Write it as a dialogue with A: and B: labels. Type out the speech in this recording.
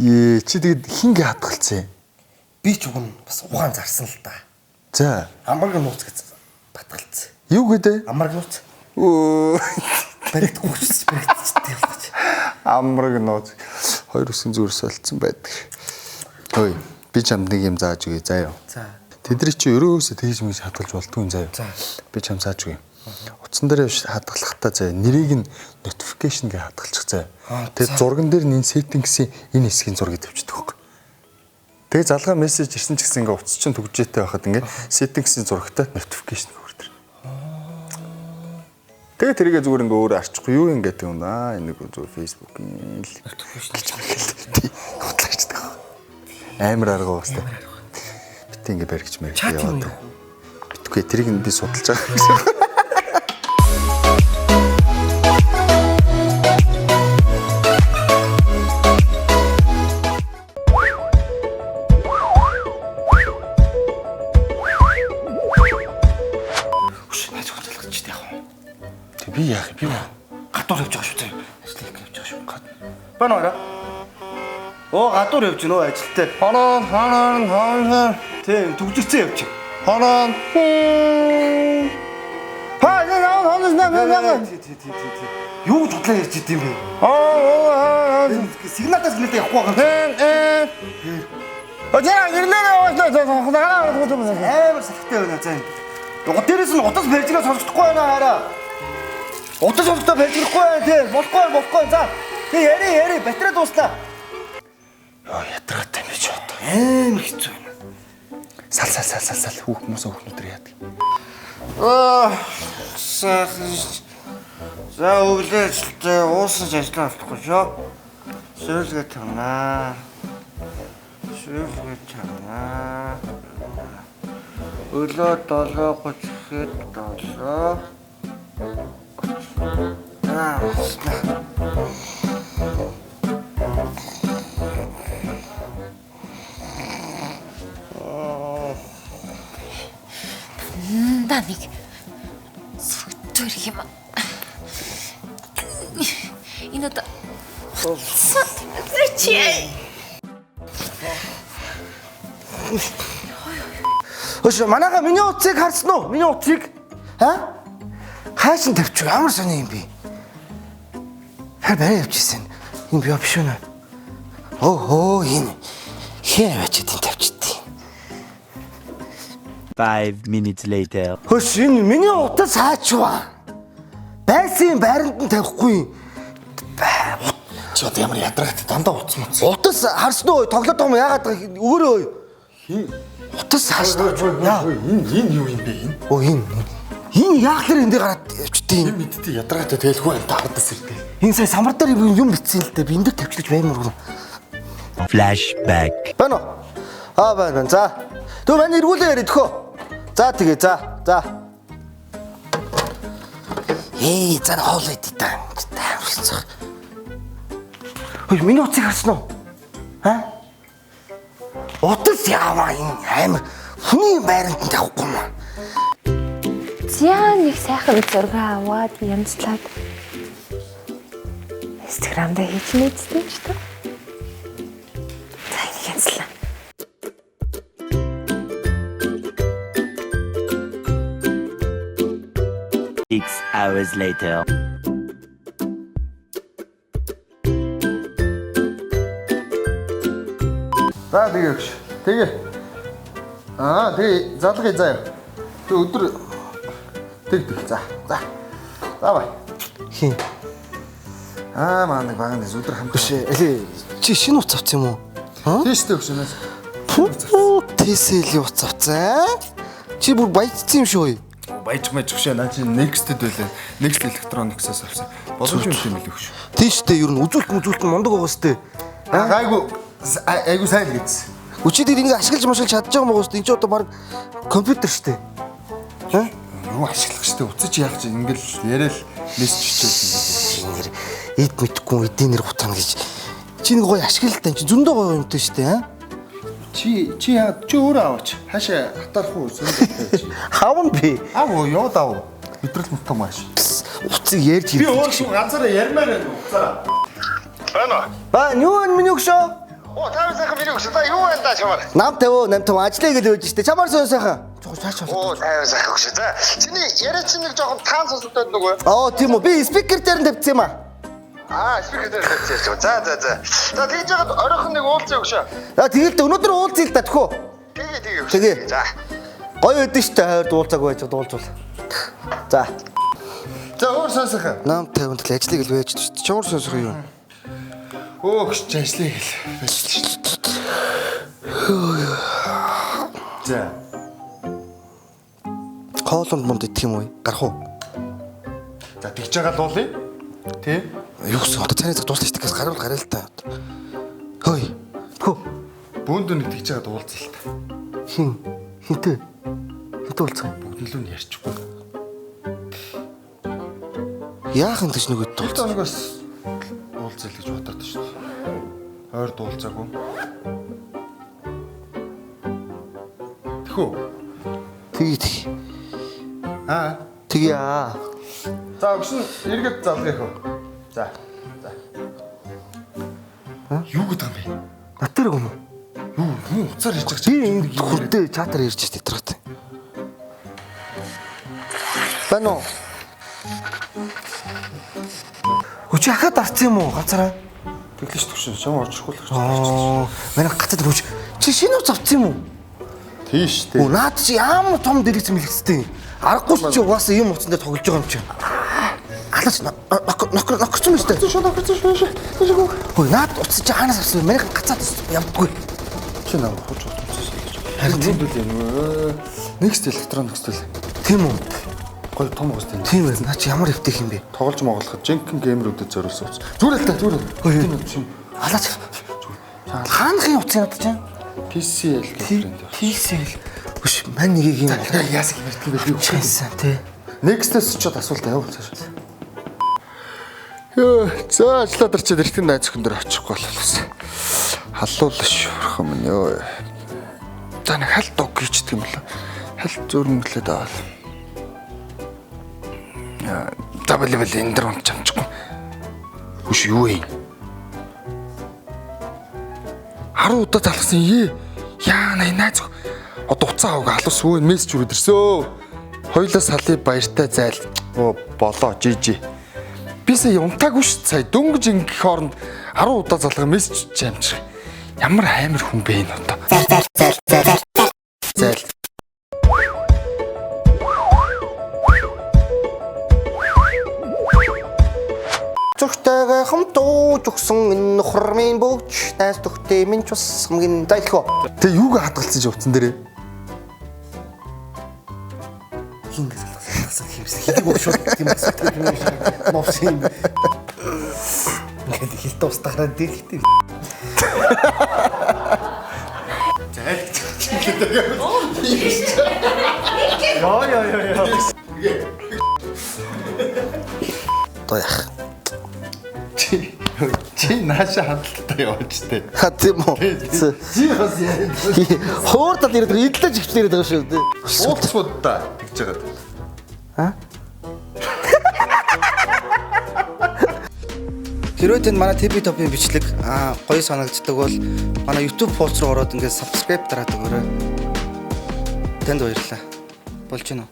A: Ээ чи тэгэд хингээ хадгалцсан юм?
B: Би ч уг нь бас ухаан зарсан л та.
A: За.
B: Амарг нууц гэж батгалцсан.
A: Юу гэдэг?
B: Амарг нууц.
A: Өө.
B: Баригдахгүй ч баригдчихтэй болгож.
A: Амраг нууц. Хоёр үсгэн зүрс солилцсон байдаг. Хөөе. Би чамд нэг юм зааж өгье заа юу.
B: За.
A: Тэдний чи өрөөсөө тэгж мэгж хадгалж болдгүй юм заа юу.
B: За.
A: Би чам зааж өгье. Утсан дээр хадгалахдаа заа юу, нэрийг нь notification гэж хадгалчих заа юу. Тэгээд зурган дээр нь энэ settings-ийн энэ хэсгийн зургийг тавьчихдаг байхгүй. Тэгээ залгаа мессеж ирсэн ч гэсэн ингээ утас чинь түгжээтэй байхад ингээ settings-ийн зурагтай notification хөрдөр. Тэгээ тэрийгэ зүгээр ингээ өөрөө арчихгүй юу ингээ гэдэг юм аа энэ нэг зүгээр Facebook-ийн л гэж мэгэл тий худлаачдаг. Амар арга бас тий. Битээ ингээ баригч мэрэг
B: Чат юм
A: яваад.
B: уу?
A: Битгүй тэрийг нь би судалж байгаа гэсэн.
B: Хөш найз хүн залгаж чи яах вэ?
A: Тэг би яах юм би
B: Гадуур явж байгаа шүү заяа. Ажлын их явж байгаа шүү. Байна уу? Оо гадуур явж гинөө ажилтай.
A: Хорон хорон хорон
B: Тийм түгжирсэн явж.
A: хорон. Ха наа наа наа.
B: Тий тий тий тий тий. Юу гэж худлаа ярьж идэм бэ?
A: Аа
B: Сигналдаа сигналдаа явахгүй байгаа.
A: Ожаа гэрлээ
B: Амар салхитай байна за энэ. Дээрээс нь утас барьж байгаа сонсохдохгүй байна хараа. Утас сонсохдоо барьж ирэхгүй байна тий. Болохгүй байна, болохгүй байна. За. Тий яри яри батарей дууслаа.
A: Йоо ятраатай юм чи одоо.
B: Амар хэцүү байна.
A: Сал сал сал сал сал хүүх хүмүүс хүүхнүүд яадаг.
B: Аа сайхан. За өглөө ажилтаа уусан ч ажиллаа алдахгүй шүү. Сөөлгөө тавнаа. Сөөлгөө тавнаа. Өглөө 7:30 гэхэд 7. Аа.
C: Да нэг сүрдэр юм. Энэ одоо чи
B: Хөш манайха миний утсыг харсан уу? Миний утсыг? Аа? Хаашин тавьчих ямар сони юм бэ? Хар барай явчихсан. Энэ би биш үү? Оо хөө энэ хээ авчиад энэ тавьчихдیں۔
D: 5 minutes later.
B: Хөш энэ миний утас хаачваа. Байсан байранд нь тавихгүй.
A: Чи одоо ямар ядраатай дандаа утас муц.
B: Утас харсан уу? Тоглоод байгаа юм яагаад байгаа юм? Өгөөрэй. Утас харсан уу? Яа.
A: Энэ энэ юу юм бэ энэ?
B: Оо энэ. Энэ яахлаар энэ дээр гараад явчихдیں۔
A: Энэ мэдтий ядраатай тэлгүй юм тардас ирдээ.
B: Энэ сая самар дээр юм битсэн л дээ. Би энэ дээр тавьчих гэж баймар.
D: Flashback.
B: Байна уу? Аа байна байна. За. Тэгвэл манай эргүүлээ яриад төхөө. За тэгээ за. За. Эй, за хоол идэ та. Таамарцах. Хөөе, миний утсыг харсан уу? Аа? Утас яаваа энэ амар хүний байранд нь тавихгүй юм.
C: За нэг сайхан зураг аваад янзлаад Instagram дээр хийж мэдсэн ч тоо. За энийг янзлаа.
D: Six hours later.
A: За тэгээ өгш. Тэгээ. Аа тэгээ залгая заяа. Тэг өдөр тэг тэг за. За. За бай.
B: Хин.
A: Аа маа нэг баган дэс өдөр хамт.
B: Биш ээ. Чи шинэ утас авсан юм уу? Аа?
A: Тийш дээ өгш өнөөс.
B: Тэсэлийн утас авсан. Чи бүр баяжсан юм шүү.
A: Баяж мэж өгшөө наа чи Next-д байлаа. Next Electronics-аас авсан. Боломж юм тийм л өгш.
B: Тийш дээ ер нь үзүүлэлт мүзүүлэлт мундаг байгаа сте.
A: Гайгүй айгу сайн л гэсэн.
B: Өчигдөр тэр ингэ ашиглаж машиглаж чадж байгаа юм уу сте. Энд чи одоо баг компьютер штэ. Аа?
A: Юу ашиглах штэ уцаж яах чи ингээл яриад мессеж хичээл
B: Нэр эд мэдхгүй эдийн нэр гутана гэж. Чи нэг гоё ашиглалтай чи зөндөө гоё юмтай штэ аа?
A: Чи чи яа чи өөрөө аваач. Хаашаа хатаарах уу сонирхолтой чи.
B: Хавна би.
A: Ав уу яваад ав. Мэдрэл мутаа маш.
B: Утсыг ярьж
A: Би өөрөө шүү ганцаараа ярмаар байна уцаараа.
B: Ба юу вэ миний өгшөө?
E: Оо, та сайхан миний өгсөн. За юу байна да чамаар?
B: Нам 50 8 5 ажлаа гэж өгч штэ. Чамаар сон сайхан. Жохоо цааш
E: Оо,
B: болоо.
E: та сайхан өгсөн. За, чиний яриа чинь нэг жоохон таан сонсогдоод нөгөө.
B: Аа, тийм үү. Би speaker дээр нь тавьчихсан юм аа.
E: Аа, speaker дээр тавьчихсан ярьж байгаа. За, за, за. За, тэгж яагаад оройхон нэг уулзъя өгшөө.
B: За тэгэл дээ өнөөдөр уулзъя л да тхөө.
E: Тэгээ, тэгээ өгшөө.
B: Тэгээ.
E: За.
B: Гоё өдөн штэ хойд уулзаагүй байж уулзвал. За.
A: За өөр сонсох.
B: Нам 50 тал ажлыг л байж штэ. Чамаар сонсох юм.
A: Өөгч ажлыг хэл байж шүү дээ. За.
B: Хоолунд мунд идэх юм уу? Гарах уу?
A: За тэгж байгаа л уулъя. Тэ?
B: Юу гэсэн одоо цааны цаг дуслаа штэ гэс гарвал гараа л та. Хөөе. Тхөө.
A: Бүүнд нэг тэгж байгаад уулзъя л та.
B: Хин хинтээ. Хинтээ уулзах юм.
A: Бүгд нь л нь ярьчихгүй.
B: Яахан тийч нөгөөд
A: Хэд
B: уулзах.
A: хоногоос уулзъя л гэж бодоод шүү дээ. Ойрд уулзаагүй. Тэхүү.
B: Тэгье тэгье.
A: Аа.
B: Тэгье аа.
A: За өгшин эргээд залгах уу. За. За. Юу гэдэг юм бэ?
B: Над дээр юм уу?
A: Юу юм уцаар ярьж байгаа
B: Би энэ хүрдээ чатаар ярьж штэ тэрхт. Байна уу? Хүч хахад арцсан юм уу ганцаараа?
A: Тэглэж төгшин чам орчихгүй л гэж.
B: Аа, манай гацад хүч. Чи шинэ уц авсан юм уу?
A: Тийш дээ.
B: Өө наад чи ямар том дэлгэц мэлгэцтэй. Аргагүй чи угаасаа юм уцан дээр тоглож байгаа юм чи. Алаач нокер нокерсон юм штэ.
A: Шууд орчихсон шүү шүү. Тийш үү.
B: Хөөе наад уц чи хаанаас авсан бэ? Манайх гацаад явдаггүй.
A: Чи нам хууч утсан шүү. Харин тийм үл юм. Next Electronics л.
B: Тийм үү?
A: Гой том гоос тийм.
B: Тийм ээ. Наа чи ямар эвтэх юм бэ?
A: Тоглож моголоход жинхэнэ геймерүүдэд зориулсан утас. Зүгээр л та зүгээр.
B: Хөөе.
A: Тийм юм.
B: Алаач. Хаанахын утас надад чинь?
A: PCL гэх брэнд.
B: TCL. Үш мань нэгийг юм
A: Яг яасан юм ярьдаг бэ? Би
B: чийсэн тий.
A: Next-ээс ч асуулт аваа цааш. Йоо, за ажиллаад орчод эртний найз өхөн дээр очихгүй боловсон. Халуулш шүрх юм ёо. За нэг хал дог хийчдэг юм болоо. Хал зөөрмөглөөд аваад. За бали бали энэ дэр унт чамчихгүй. Хүш юу юм? 10 удаа залгасан ээ. Яа най найз өх- Одоо уцаа авах алус өвөн мессеж өрөөд ирсөө. Хоёулаа салыг баяртай зайл. Оо болоо жижи. Би сая унтаагүй ш сая дөнгөж ингэх хооронд 10 удаа залгаа мессеж чамчих. Ямар амар хүн бэ энэ одоо. Зайл зайл зайл. Зайл.
B: Зүрхтэйгээ хамт ууж өгсөн энэ нөхөр минь бөгч найз төхтэй минь ч бас хамгийн зайлхөө.
A: Тэг юуг хадгалсан чи утсан дээрээ?
B: Хин гэж залгасан химсэн. Хийг өгш шууд тийм асуудал юм шиг. Мовс юм. Ингээд хилтэ устгахраа дэрхтэй. Зайл. Йоо ёо ёо ёо. Одоо яах?
A: Чи чи нааша хандалттай яваач тээ.
B: Ха тийм үү.
A: Чи бас яа.
B: Хоор тал ирээд байгаа. Идлэж ихтэй ирээд байгаа шүү дээ.
A: Уулзууд та тэгж байгаа.
B: А? Хэрвээ танд манай TV Top-ын бичлэг гоё санагддаг бол манай YouTube хуудас руу ороод ингээд subscribe дараад өгөөрэй. Танд баярлалаа. Болж гинөө.